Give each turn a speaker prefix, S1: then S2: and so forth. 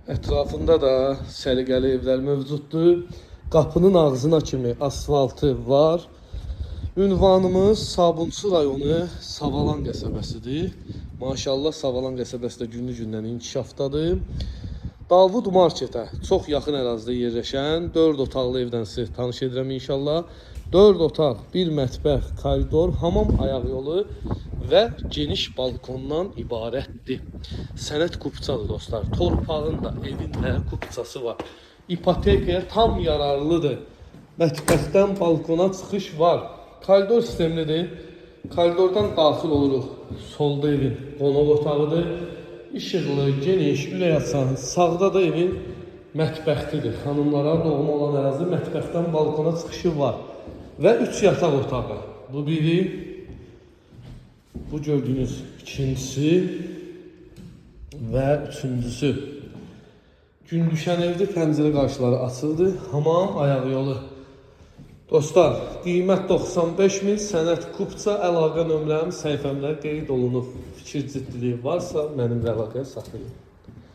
S1: Ətrafında da səliqəli evlər mövcuddur. Qapının ağzına kimi asfaltı var. Ünvanımız Sabunçu rayonu Savalan qəsəbəsidir. Maşallah, Savalan qəsəbəsi də günlü-gündən inkişafdadır. Davud Marketə çox yaxın ərazidə yerləşən 4 otaqlı evdən sizi tanış edirəm inşallah. 4 otaq, bir mətbəx, koridor, hamam ayaq yolu və geniş balkondan ibarətdir. Sənəd kupçadır, dostlar. Torpağın da, evin də kupçası var. İpotekaya tam yararlıdır. Mətbəxdən balkona çıxış var. Koridor sistemlidir. Koridordan daxil oluruq. Solda evin qonaq otağıdır. İşıqlı, geniş, ürək açan. Sağda da evin mətbəxidir. Xanımlara doğma olan ərazi, mətbəxdən balkona çıxışı var. Və 3 yataq otağı. Bu biri, bu gördüyünüz ikincisi və üçüncüsü. Gün düşən evdir, pəncərə qarşıları açıldı. Hamam, ayaq yolu. Dostlar, qiymət 95 min, sənəd kupça, əlaqə nömrəm səhifəmdə qeyd olunub. Fikir ciddiliyi varsa mənimlə əlaqə saxlayın.